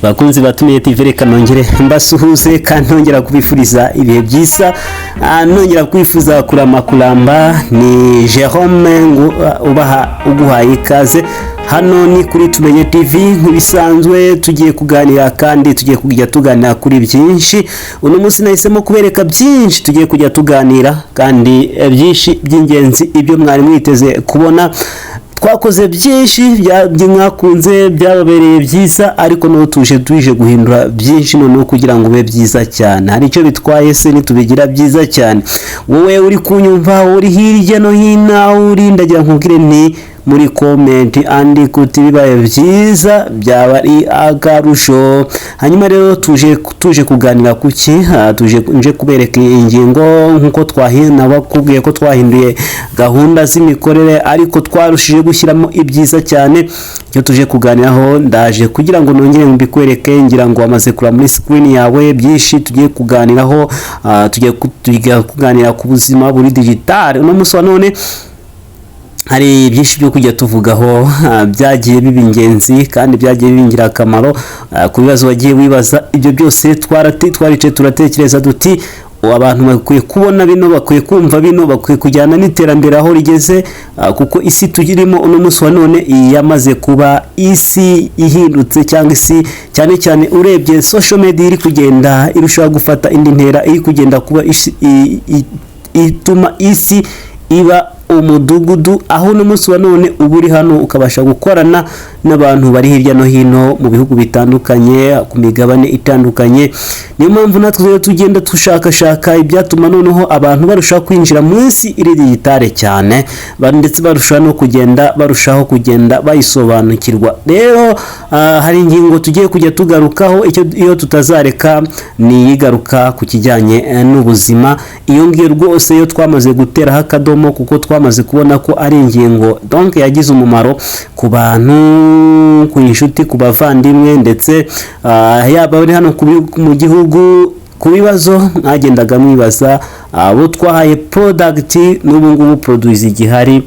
Bakunzi batumiye TV, reka nongere mbasuhuze kandi nongera kubifuriza ibihe byiza, nongera kwifuza kurama kuramba. Ni Jerome ubaha uguhaye ikaze. Hano ni kuri Tumenye TV. Nk'ibisanzwe tugiye kuganira kandi tugiye kujya tuganira kuri byinshi. Uno munsi nahisemo kubereka byinshi tugiye kujya tuganira kandi byinshi by'ingenzi, ibyo mwari mwiteze kubona. Twakoze byinshi mwakunze, byababereye byiza, ariko n'ubu tuje guhindura byinshi noneho kugira ngo ube byiza cyane. Hari icyo bitwaye se nitubigira byiza cyane? Wowe uri kunyumva, uri hirya no hino aho uri, ndagira nkubwire nti muri comment andika uti bibaye byiza byaba ari akarusho. Hanyuma rero tuje kuganira kuki? Tuje nje kubereka ingingo nk'uko nabakubwiye ko twahinduye gahunda z'imikorere, ariko twarushije gushyiramo ibyiza cyane. Icyo tuje kuganiraho ndaje kugira ngo nongere mbikwereke. Ngira ngo wamaze kureba muri screen yawe byinshi tugiye kuganiraho. Tugiye kuganira ku buzima buri digital. Uno munsi wa none hari byinshi byo kujya tuvugaho, byagiye biba ingenzi kandi byagiye biba ingirakamaro ku bibazo wagiye wibaza. Ibyo byose twaricaye turatekereza duti abantu bakwiye kubona bino, bakwiye kumva bino, bakwiye kujyana n'iterambere aho rigeze, kuko isi turimo uno munsi wa none yamaze kuba isi ihindutse, cyangwa isi cyane cyane urebye social media iri kugenda irushaho gufata indi ntera, iri kugenda kuba ituma isi iba umudugudu, aho uno munsi wa none uba uri hano ukabasha gukorana n'abantu bari hirya no hino mu bihugu bitandukanye, ku migabane itandukanye. Niyo mpamvu natwe rero tugenda dushakashaka ibyatuma noneho abantu barushaho kwinjira mu isi iri digital cyane, ndetse barushaho no kugenda barushaho kugenda bayisobanukirwa. Rero hari ingingo tugiye kujya tugarukaho. Icyo iyo tutazareka ni iyigaruka ku kijyanye n'ubuzima. Iyo ngiyo rwose yo twamaze guteraho akadomo, kuko twamaze kubona ko ari ingingo donc yagize umumaro ku bantu, ku inshuti, ku bavandimwe, ndetse yaba bari hano mu gihugu, ku bibazo mwagendaga mwibaza. Abo twahaye product, n'ubu ngubu produit zigihari,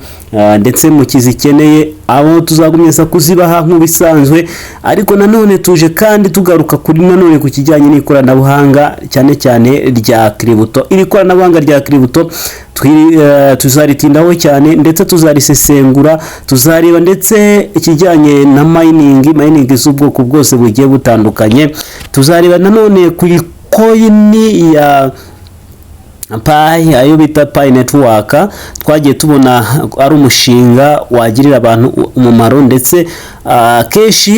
ndetse mukizikeneye abo tuzagumya kuzibaha nk'ubisanzwe. Ariko nanone tuje kandi tugaruka kuri nanone ku kijyanye n'ikoranabuhanga, cyane cyane rya crypto. Iri koranabuhanga rya crypto tuzaritindaho cyane, ndetse tuzarisesengura, tuzareba ndetse ikijyanye na mining z'ubwoko bwose bugiye butandukanye. Tuzareba nanone ku coin ya Pi, ayo bita Pi Network, twagiye tubona ari umushinga wagirira abantu umumaro, ndetse kenshi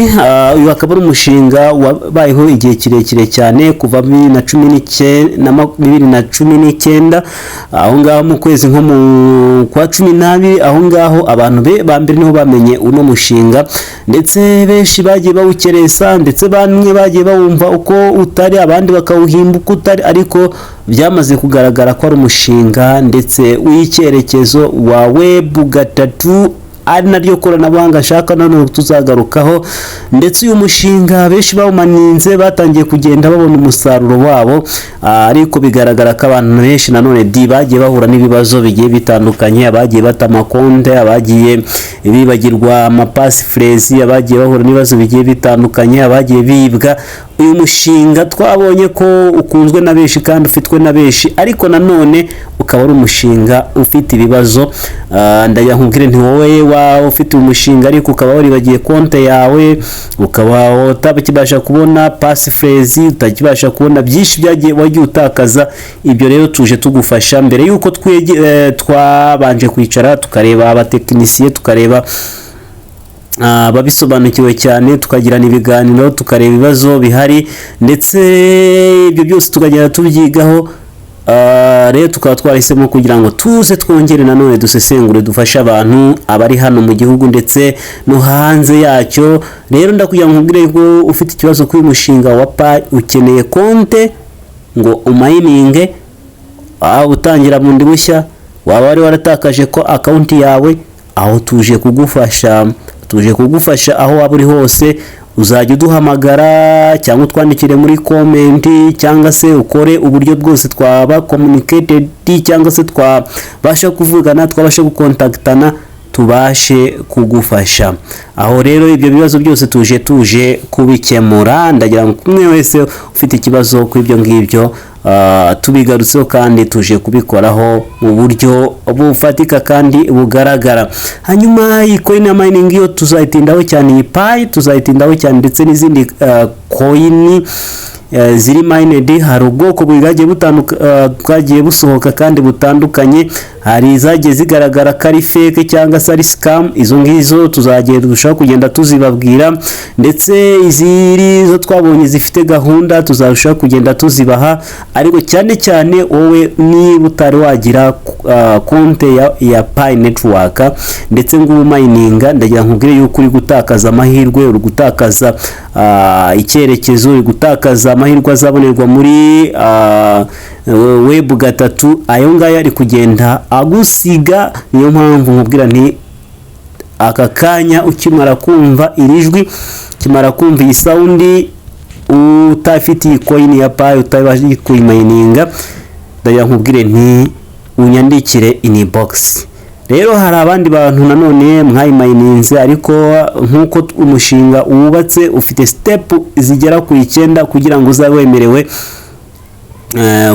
uyu akaba ari umushinga wabayeho igihe kirekire cyane, kuva 2019, aho ngaho mu kwezi nko mu kwa 12. Aho ngaho abantu ba mbere niho bamenye uno mushinga, ndetse benshi bagiye bawukeresa, ndetse bamwe bagiye bawumva uko utari, abandi bakawuhimba uko utari, ariko byamaze kugaragara ko ari umushinga ndetse w'icyerekezo wa Web 3, ari naryo koranabuhanga ashaka none tuzagarukaho. Ndetse uyu mushinga benshi bawumaninze, batangiye kugenda babona umusaruro wabo, ariko bigaragara ko abantu benshi nanone di bagiye bahura n'ibibazo bigiye bitandukanye: abagiye bata amakonte, abagiye bibagirwa amapassphrase, abagiye bahura n'ibibazo bigiye bitandukanye, abagiye bibwa. Uyu mushinga twabonye ko ukunzwe na benshi kandi ufitwe na benshi, ariko nanone ukaba ari umushinga ufite ibibazo. Ndagira nkubwire nti wowe waba ufite umushinga ariko ukaba waribagiye konte yawe, ukaba utakibasha kubona passphrase, utakibasha kubona byinshi byagiye wagiye utakaza, ibyo rero tuje tugufasha. Mbere y'uko twabanje kwicara tukareba abatekinisiye, tukareba ababisobanukiwe cyane, tukagirana ibiganiro, tukareba ibibazo bihari, ndetse ibyo byose tukagenda tubyigaho. Rero tukaba twarahisemo kugira ngo tuze twongere nanone dusesengure, dufashe abantu abari hano mu gihugu ndetse no hanze yacyo. Rero ndakugira ngo nkubwire ko ufite ikibazo kuri uyu mushinga wa Pi, ukeneye konte ngo umayininge, waba utangira bundi bushya, waba wari waratakaje ko account yawe, aho tuje kugufasha. Tuje kugufasha aho waba uri hose. Uzajya uduhamagara cyangwa utwandikire muri comment, cyangwa se ukore uburyo bwose twaba communicated, cyangwa se twabasha kuvugana, twabasha gukontaktana. Tubashe kugufasha. Aho rero ibyo bibazo byose tuje kubikemura. Ndagira ngo umwe wese ufite ikibazo ku ibyo ngibyo, tubigarutseho kandi tuje kubikoraho mu buryo bufatika kandi bugaragara. Hanyuma iyi coin ya mining yo tuzayitindaho cyane, iyi Pi tuzayitindaho cyane, ndetse n'izindi coin ziri mined. Hari ubwoko bwagiye busohoka kandi butandukanye. Hari izagiye zigaragara ko ari fake cyangwa se ari scam. Izo ngizo tuzagenda turushaho kugenda tuzibabwira, ndetse iziri zo twabonye zifite gahunda tuzarushaho kugenda tuzibaha. Ariko cyane cyane wowe niba utari wagira konte ya Pi Network ndetse ngo ube umayininga, ndagira nkubwire yuko uri gutakaza amahirwe, uri gutakaza icyerekezo, uri gutakaza amahirwe azabonerwa muri web 3. Ayo ngayo ari kugenda agusiga. Niyo mpamvu nkubwira nti aka kanya ukimara kumva iri jwi, ukimara kumva iyi sound, utafite iyi coin ya Pi, utabasha kuyimayininga, ndagira nkubwire nti unyandikire inbox. Rero hari abandi bantu nanone mwayimayininze, ariko nk'uko umushinga wubatse ufite step zigera ku 9 kugira ngo uzabe wemerewe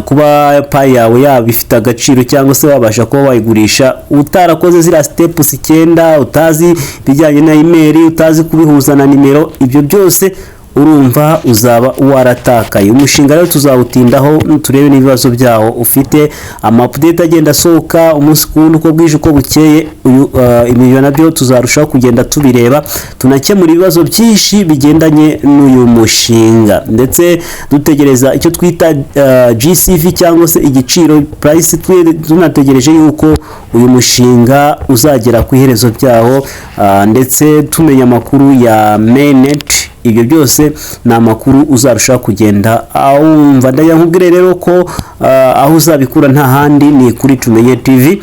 kuba Pi yawe yaba ifite agaciro cyangwa se wabasha kuba wayigurisha. Utarakoze ziriya steps 9, utazi ibijyanye na email, utazi kubihuza na nimero, ibyo byose urumva uzaba waratakaye. Umushinga rero tuzawutindaho, turebe n'ibibazo byawo ufite, ama update agenda asohoka umunsi ku wundi, uko bwije uko bukeye. Uyu ibyo nabyo tuzarushaho kugenda tubireba, tunakemura ibibazo byinshi bigendanye n'uyu mushinga, ndetse dutegereza icyo twita GCV cyangwa se igiciro price, tunategereje yuko uyu mushinga uzagera ku iherezo byawo, ndetse tumenya amakuru ya mainnet. Ibyo byose ni amakuru uzarushaho kugenda awumva. Ndagira nkubwire rero ko aho uzabikura nta handi, ni kuri Tumenye TV.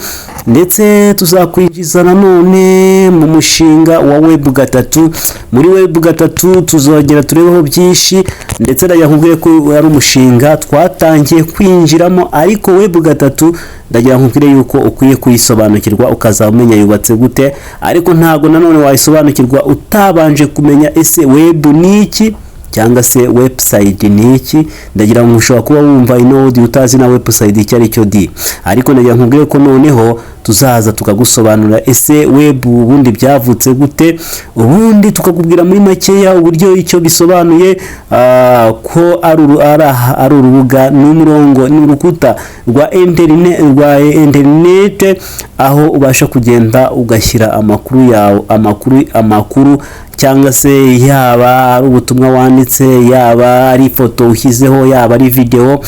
Ndetse tuzakwinjiza nanone mu mushinga wa web 3. Muri web 3 tuzongera turebeho byinshi, ndetse ndagira nkubwire ko ari umushinga twatangiye kwinjiramo. Ariko web 3 ndagira nkubwire yuko ukwiye kuyisobanukirwa, ukazaba umenya yubatse gute. Ariko ntabwo nanone wayisobanukirwa utabanje kumenya ese web ni iki cyangwa se website ni iki. Ndagira ngo ushobora kuba wumva ino audio utazi na website icyo ari cyo di, ariko ndagira nkubwire ko noneho tuzaza tukagusobanurira ese web ubundi byavutse gute, ubundi tukakubwira muri makeya uburyo icyo bisobanuye, ko ari urubuga, n'umurongo, ni urukuta rwa internet aho ubasha kugenda ugashyira amakuru yawe, amakuru cyangwa se yaba ari ubutumwa wanditse, yaba ari ifoto ushyizeho, yaba ari video,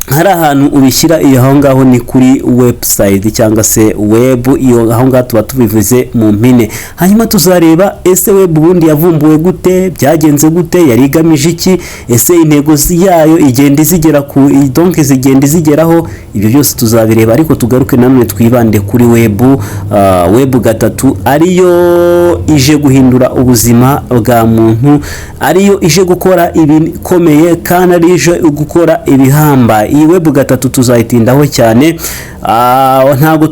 hari ahantu ubishyira. Iyo aho ngaho ni kuri website cyangwa se web. Iyo aho ngaho tuba tubivuze mu mpine. Hanyuma tuzareba ese web ubundi yavumbuwe gute, byagenze gute, yari igamije iki, ese intego yayo igenda izigera ku donc zigenda izigeraho. Ibyo byose tuzabireba, ariko tugaruke nanone twibande kuri web 3, ariyo ije guhindura ubuzima bwa muntu, ariyo ije gukora ibikomeye kandi ariyo ije gukora ibihambaye. Iyi web 3 tuzayitindaho cyane. Ntabwo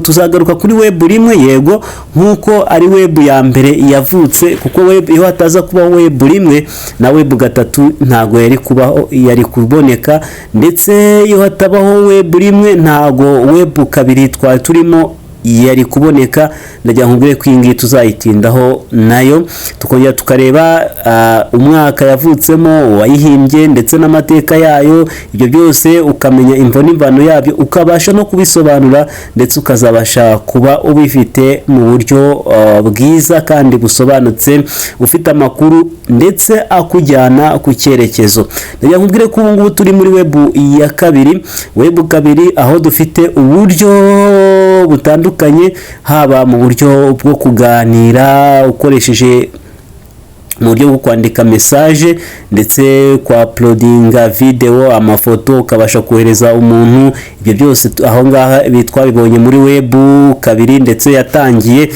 tuzagaruka kuri web 1, yego, nk'uko ari web ya mbere yavutse, kuko web iyo hataza kubaho web 1 na web 3 ntabwo yari kubaho, yari kuboneka. Ndetse iyo hatabaho web 1 ntabwo web 2 twari turimo yari kuboneka. Ndagira nkubwire ko iyi ngiyi tuzayitindaho nayo, tukongera tukareba umwaka yavutsemo, uwayihimbye, ndetse n'amateka yayo. Ibyo byose ukamenya imvo n'imvano yabyo, ukabasha no kubisobanura, ndetse ukazabasha kuba ubifite mu buryo bwiza kandi busobanutse, ufite amakuru ndetse akujyana ku cyerekezo. Ndagira nkubwire ko ubu ngubu turi muri web ya 2, web 2, aho dufite uburyo butandukanye, haba mu buryo bwo kuganira ukoresheje mu buryo bwo kwandika message, ndetse kwa uploadinga video, amafoto, ukabasha kohereza umuntu. Ibyo byose aho ngaha ibi twabibonye muri web 2, ndetse yatangiye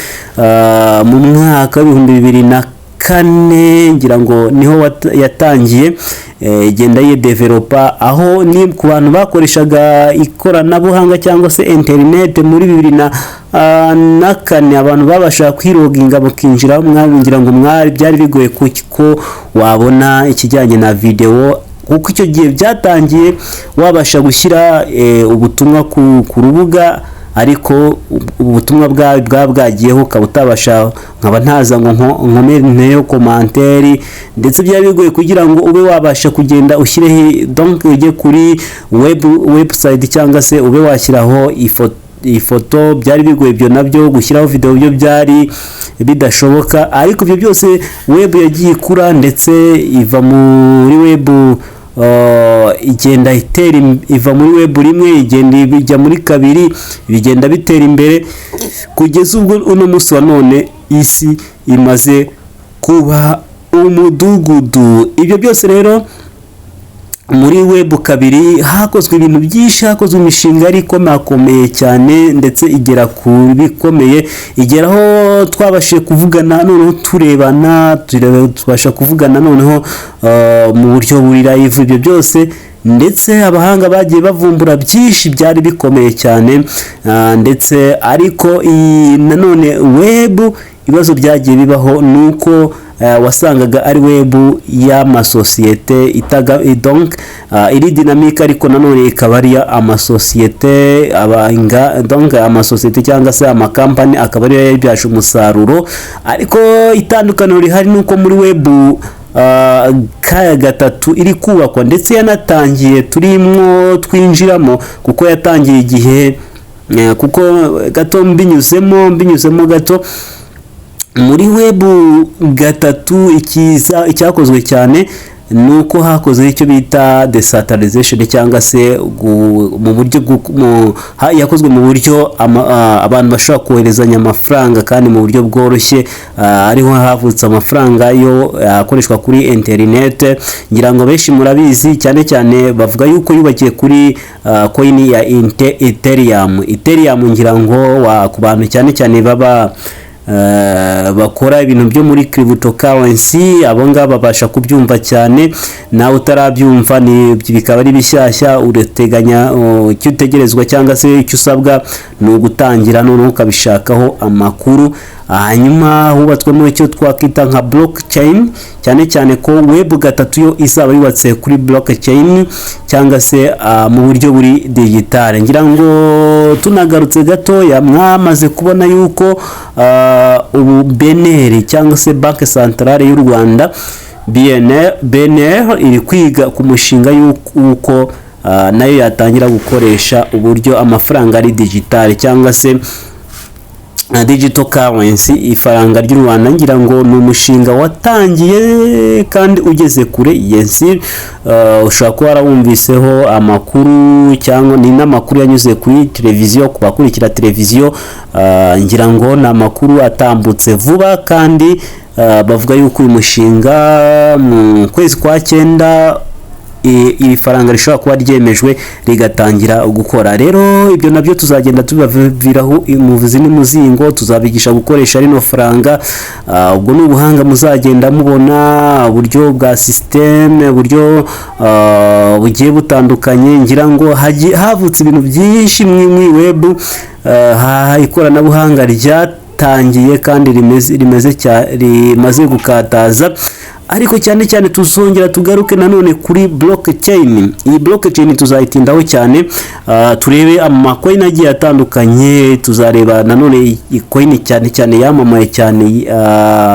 mu mwaka w'2004, ngira ngo niho yatangiye. Igenda yidevelopa, aho ni ku bantu bakoreshaga ikoranabuhanga cyangwa se interineti muri 2004, abantu babasha kwiloginga bakinjira, mwabingira ngo mwari byari bigoye ko wabona ikijyanye na videwo, kuko icyo gihe byatangiye wabasha gushyira ubutumwa ku rubuga, ariko ubutumwa bwa bwagiyeho ukaba utabasha, nkaba ntaza ngo nkomenteyo commentaire. Ndetse byari bigoye kugira ngo ube wabasha kugenda ushyireho, donc ujye kuri website cyangwa se ube washyiraho ifoto. Byari bigoye ibyo nabyo, gushyiraho video byo byari bidashoboka. Ariko ibyo byose web yagiye ikura, ndetse iva muri web igenda itera iva muri web 1 igenda ijya muri 2, bigenda bitera imbere kugeza ubwo uno munsi wa none isi imaze kuba umudugudu. Ibyo byose rero, muri web 2 hakozwe ibintu byinshi, hakozwe imishinga yari ikomakomeye cyane, ndetse igera ku bikomeye, igeraho twabashije kuvugana noneho turebana, tubasha kuvugana noneho mu buryo buri live. Ibyo byose, ndetse abahanga bagiye bavumbura byinshi byari bikomeye cyane. Ndetse ariko iyi nanone web, ibibazo byagiye bibaho ni uko wasangaga ari web y'amasosiyete itaga, donc iri dynamique, ariko nanone ikaba ari amasosiyete abanga, donc amasosiyete cyangwa se amakampani akaba ariyo yabyaje umusaruro. Ariko itandukaniro rihari ni uko muri web kaya 3 iri kubakwa, ndetse yanatangiye, turimwo twinjiramo, kuko yatangiye igihe kuko gato mbinyuzemo gato, muri web 3 ikiza icyakozwe cyane ni uko hakozwe icyo bita decentralization, cyangwa se mu buryo yakozwe mu buryo abantu bashobora koherezanya amafaranga kandi mu buryo bworoshye. Ariho havutse amafaranga yo akoreshwa kuri interinete. Ngira ngo benshi murabizi, cyane cyane bavuga yuko yubakiye kuri coin ya Ethereum. Ethereum, ngira ngo ku bantu cyane cyane baba bakora ibintu byo muri cryptocurrency, abo ngabo babasha kubyumva cyane. Nawe utarabyumva, ni bikaba ari bishyashya, urateganya icyo utegerezwa cyangwa se icyo usabwa ni ugutangira noneho ukabishakaho amakuru. Hanyuma hubatswemo icyo twakwita nka blockchain, cyane cyane ko web 3 yo izaba yubatse kuri blockchain cyangwa se mu buryo buri digital. Ngira ngo tunagarutse gatoya, mwamaze kubona yuko ubu BNR cyangwa se Banque Centrale y'u Rwanda, BNR iri kwiga ku mushinga y'uko nayo yatangira gukoresha uburyo amafaranga ari digital cyangwa se digital currency, ifaranga ry'u Rwanda. Ngira ngo ni umushinga watangiye kandi ugeze kure. Yes, ushobora kuba warawumviseho amakuru cyangwa ni n'amakuru yanyuze kuri televiziyo, ku bakurikira televiziyo. Ngira ngo ni amakuru atambutse vuba, kandi bavuga yuko uyu mushinga mu kwezi kwa 9 iri faranga rishobora kuba ryemejwe rigatangira gukora. Rero ibyo nabyo tuzagenda tubaviraho umuvuzi n'umuzingo, tuzabigisha gukoresha rino faranga. Ubwo ni ubuhanga muzagenda mubona, uburyo bwa système, uburyo bugiye butandukanye. Ngira ngo havutse ibintu byinshi muri web, ikoranabuhanga ryatangiye kandi rimaze gukataza. Ariko cyane cyane tuzongera tugaruke nanone kuri blockchain. Iyi blockchain tuzayitindaho cyane, turebe amacoin agiye atandukanye. Tuzareba nanone coin cyane cyane yamamaye cyane,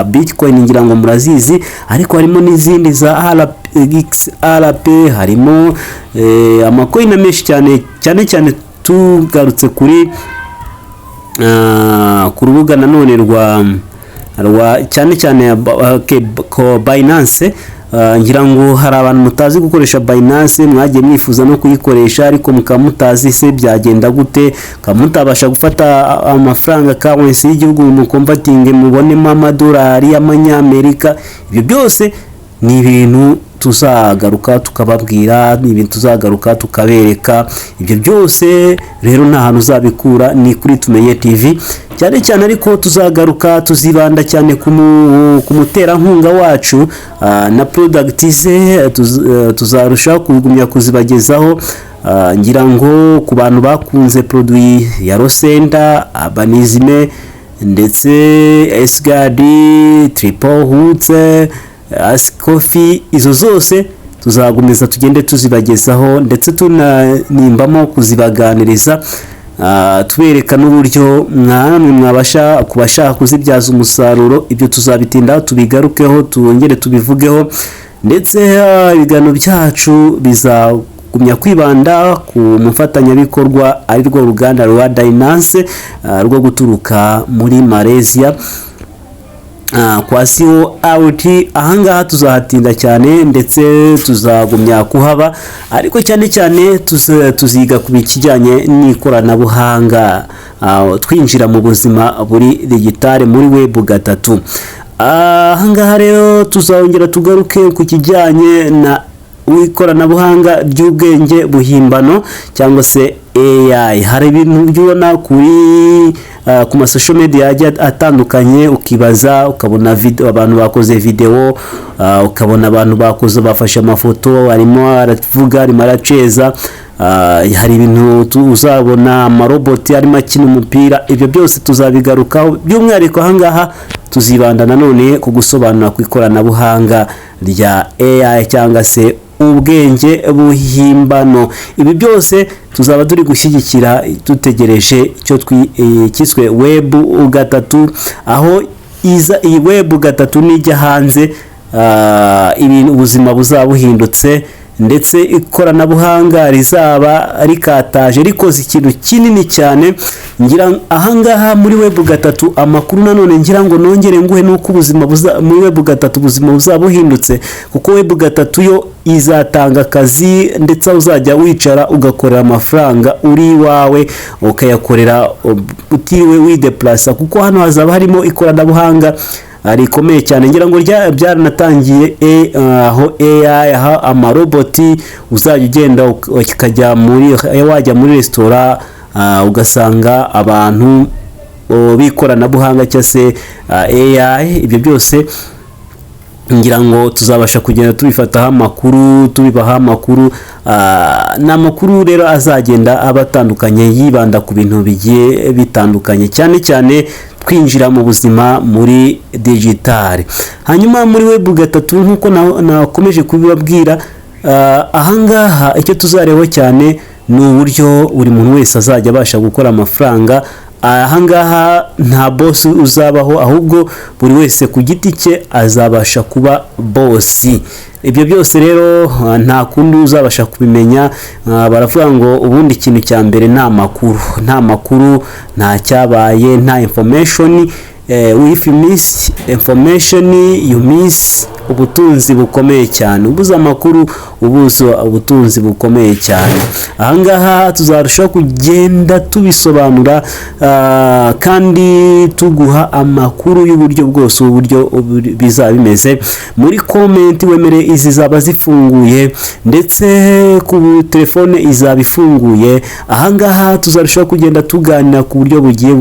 Bitcoin, ngira ngo murazizi, ariko harimo n'izindi za XRP, harimo amacoin menshi cyane. Cyane cyane tugarutse kuri ku rubuga nanone rwa cyane cyane ko Binance. Ngira ngo hari abantu mutazi gukoresha Binance, mwagiye mwifuza no kuyikoresha ariko mukaba mutazi se byagenda gute, mukaba mutabasha gufata amafaranga currency y'igihugu muconvertinge mubonemo amadolari y'amanyamerika. Ibyo byose ni ibintu tuzagenda tubigisha. Tuzagaruka tukababwira, ni ibintu tuzagaruka tukabereka. Ibyo byose rero nta hantu uzabikura, ni kuri Tumenye TV cyane cyane. Ariko tuzagaruka, tuzibanda cyane ku muterankunga wacu na product ze, tuzarushaho kugumya kuzibagezaho. Ngira ngo ku bantu bakunze produit ya Rosenda, Abanizime, ndetse Esgadi, Triple Hutse, Asikofi, izo zose tuzagumiza tugende tuzibagezaho, ndetse tunanimbamo kuzibaganiriza, tubereka n'uburyo mwamwe mwabasha kubashaka kuzibyaza umusaruro. Ibyo tuzabitindaho, tubigarukeho, twongere tubivugeho. Ndetse ibiganiro byacu bizagumya kwibanda ku mufatanyabikorwa, ari rwo ruganda rwa Dynace, rwo guturuka muri Malaysia kwa siwo awuti. Ahangaha tuzahatinda cyane, ndetse tuzagumya kuhaba, ariko cyane cyane tuziga ku kijyanye n'ikoranabuhanga, twinjira mu buzima buri digitale muri web 3. Ahangaha rero tuzongera tugaruke ku kijyanye na ikoranabuhanga ry'ubwenge buhimbano cyangwa se AI. Hari ibintu ubona kuri ku ma social media agiye atandukanye, ukibaza, ukabona video, abantu bakoze video, ukabona abantu bakoze, bafashe amafoto, arimo aravuga, arimo araceza. Hari ibintu uzabona, amaroboti arimo akina umupira. Ibyo byose tuzabigarukaho. By'umwihariko ahangaha tuzibanda nanone ku gusobanura ku ikoranabuhanga rya AI cyangwa se ubwenge buhimbano. Ibi byose tuzaba turi gushyigikira, dutegereje icyo cyiswe web 3. Aho iza iyi web 3 nijya hanze, ibintu, ubuzima buzaba buhindutse, ndetse ikoranabuhanga rizaba rikataje, rikoze ikintu kinini cyane. Ngira ahangaha muri web 3, amakuru nanone ngira ngo nongere nguhe nuko ubuzima muri web 3 ubuzima buzaba buhindutse, kuko web 3 yo izatanga akazi, ndetse aho uzajya wicara ugakorera amafaranga uri iwawe, ukayakorera utiriwe wideplasa, kuko hano hazaba harimo ikoranabuhanga rikomeye cyane. Ngira ngo byaranatangiye, aho AI, aho amaroboti uzajya ugenda ukajya muri, wajya muri resitora, ugasanga abantu b'ikoranabuhanga cyangwa se AI. Ibyo byose ngira ngo tuzabasha kugenda tubifataho amakuru, tubibaha amakuru. Ni amakuru rero azagenda aba atandukanye, yibanda ku bintu bigiye bitandukanye, cyane cyane twinjira mu buzima muri digitale. Hanyuma muri web 3, nk'uko nakomeje kubibabwira, ahangaha icyo tuzareba cyane ni uburyo buri muntu wese azajya abasha gukora amafaranga. Ahangaha nta boss uzabaho, ahubwo buri wese ku giti cye azabasha kuba boss. Ibyo byose rero nta kundi uzabasha kubimenya. Baravuga ngo ubundi ikintu cya mbere ni amakuru. Nta makuru nta cyabaye, nta information. If you miss information, you miss ubutunzi bukomeye cyane. Ubuze amakuru, ubuze ubutunzi bukomeye cyane. Ahangaha tuzarushaho kugenda tubisobanura, kandi tuguha amakuru y'uburyo bwose, uburyo bizaba bimeze. Muri comment wemere, izi zaba zifunguye, ndetse ku telefone izaba ifunguye. Ahangaha tuzarushaho kugenda tuganira ku buryo bugiye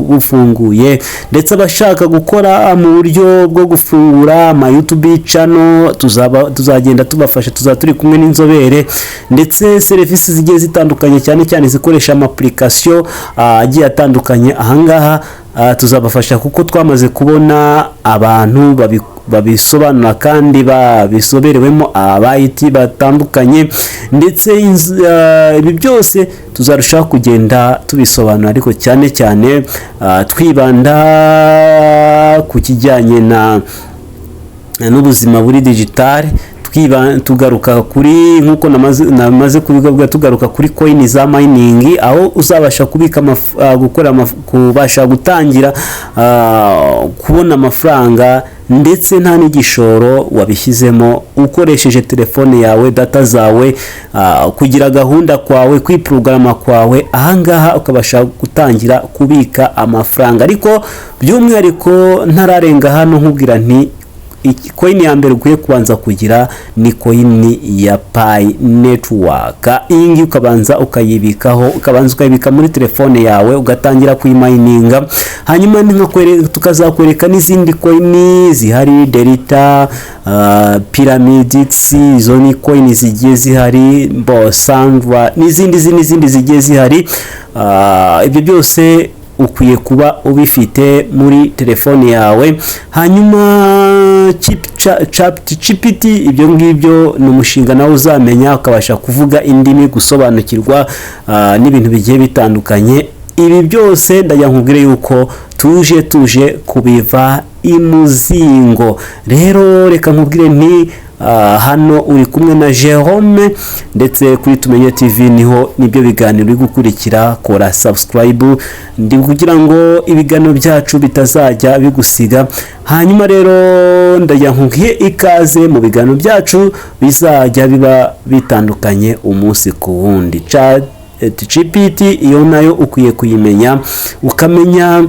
bufunguye, ndetse abashaka gukora mu buryo bwo gufungura ama YouTube channel, tuzaba tuzagenda tubafasha, tuzaba turi kumwe n'inzobere, ndetse serivisi zigiye zitandukanye, cyane cyane zikoresha ama application agiye atandukanye. Ahangaha tuzabafasha, kuko twamaze kubona abantu babisobanura kandi babisoberewemo, aba IT batandukanye. Ndetse ibi byose tuzarushaho kugenda tubisobanura, ariko cyane cyane twibanda ku kijyanye na n'ubuzima buri digitale, tugaruka kuri, nk'uko namaze kubivuga, tugaruka kuri coin za mining, aho uzabasha kubika gukora kubasha gutangira kubona amafaranga, ndetse nta n'igishoro wabishyizemo, ukoresheje telefone yawe, data zawe, kugira gahunda kwawe, kwiporogaramu kwawe. Ahangaha ukabasha gutangira kubika amafaranga. Ariko by'umwihariko ntararenga hano, nkubwira nti Coin ya mbere ukwiye kubanza kugira ni coin ya Pi Network. Iyi ngiyi ukabanza ukayibikaho, ukabanza ukayibika muri telefone yawe, ugatangira kuyimayininga. Hanyuma tukazakwereka n'izindi coin zihari, Delta, Pyramidx, izo ni coin zigiye zihari, bo Sandra n'izindi n'izindi zigiye zihari. Ibyo byose ukwiye kuba ubifite muri telefone yawe. Hanyuma ChatGPT, ibyo ngibyo ni umushinga nawe uzamenya, ukabasha kuvuga indimi, gusobanukirwa n'ibintu bigiye bitandukanye. Ibi byose ndajya nkubwire yuko tuje kubiva imuzingo. Rero reka nkubwire nti hano uri kumwe na Jerome, ndetse kuri Tumenye TV niho nibyo biganiro uri gukurikira. Kora subscribe ndi kugira ngo ibiganiro byacu bitazajya bigusiga. Hanyuma rero ndajya nkubwiye ikaze mu biganiro byacu bizajya biba bitandukanye umunsi ku wundi. ChatGPT iyo nayo ukwiye kuyimenya, ukamenya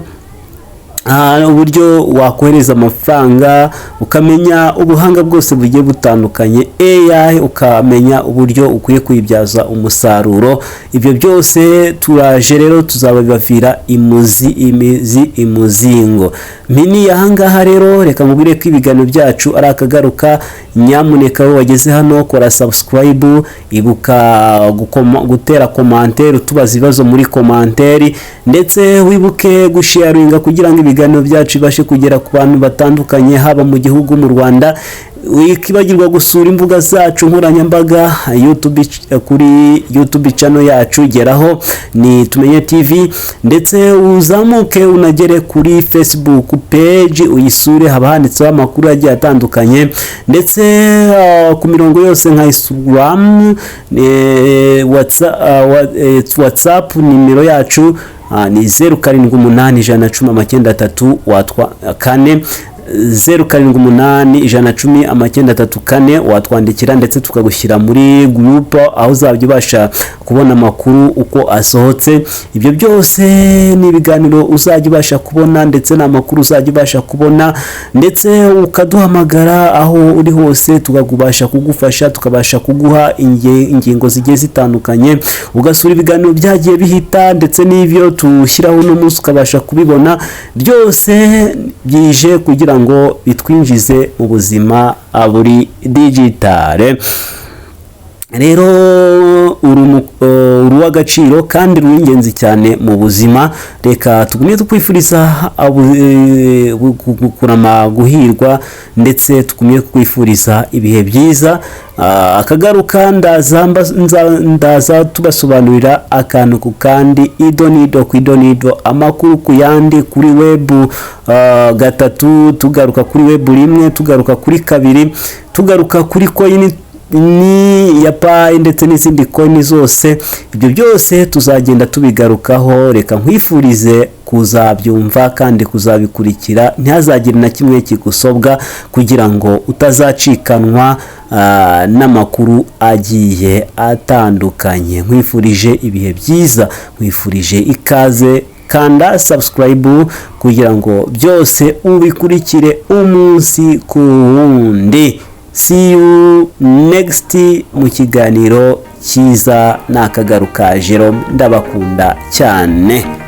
uburyo wakohereza amafaranga, ukamenya ubuhanga bwose bugiye butandukanye, AI ukamenya uburyo ukwiye kuyibyaza umusaruro. Ibyo byose turaje rero tuzabibavira imuzi, imizi, imuzingo mini. Ahangaha rero reka nkubwire ko ibiganiro byacu ari akagaruka. Nyamuneka wowe wageze hano, kora subscribe, ibuka gutera commentaire, utubaza ibibazo muri commentaire, ndetse wibuke gusharinga kugira ngo ibiganiro byacu bibashe kugera ku bantu batandukanye, haba mu gihugu mu Rwanda. Wikibagirwa gusura imbuga zacu nkoranyambaga, YouTube, kuri YouTube channel yacu geraho ni Tumenye TV, ndetse uzamuke unagere kuri Facebook page uyisure, haba handitseho amakuru agiye atandukanye, ndetse ku mirongo yose nka Instagram, WhatsApp, nimero yacu ni 07811093 watwa 4, 0781100934. Watwandikira ndetse tukagushyira muri group aho uzajya ubasha kubona amakuru uko asohotse. Ibyo byose ni ibiganiro uzajya ubasha kubona, ndetse n'amakuru uzajya ubasha kubona, ndetse ukaduhamagara aho uri hose, tukagubasha kugufasha, tukabasha kuguha ingingo zigiye zitandukanye, ugasura ibiganiro byagiye bihita, ndetse n'ibyo tushyiraho uno munsi ukabasha kubibona. Byose byije kugira ngo bitwinjize mu buzima buri digital. Rero uri uw'agaciro kandi uri ingenzi cyane mu buzima. Reka tugumye tukwifuriza kurama, guhirwa, ndetse tugumye kukwifuriza ibihe byiza. Akagaruka ndaza tubasobanurira akantu ku kandi, ido nido ku ido nido, amakuru ku yandi, kuri web gatatu, tugaruka kuri web rimwe, tugaruka kuri kabiri, tugaruka kuri coin ni ya Pi ndetse n'izindi coin zose. Ibyo byose tuzagenda tubigarukaho. Reka nkwifurize kuzabyumva kandi kuzabikurikira, ntihazagire na kimwe kigusobwa, kugira ngo utazacikanwa n'amakuru agiye atandukanye. Nkwifurije ibihe byiza, nkwifurije ikaze. Kanda subscribe kugira ngo byose ubikurikire umunsi ku wundi. See you next mu kiganiro cyiza. Nakagaruka Jerome, ndabakunda cyane.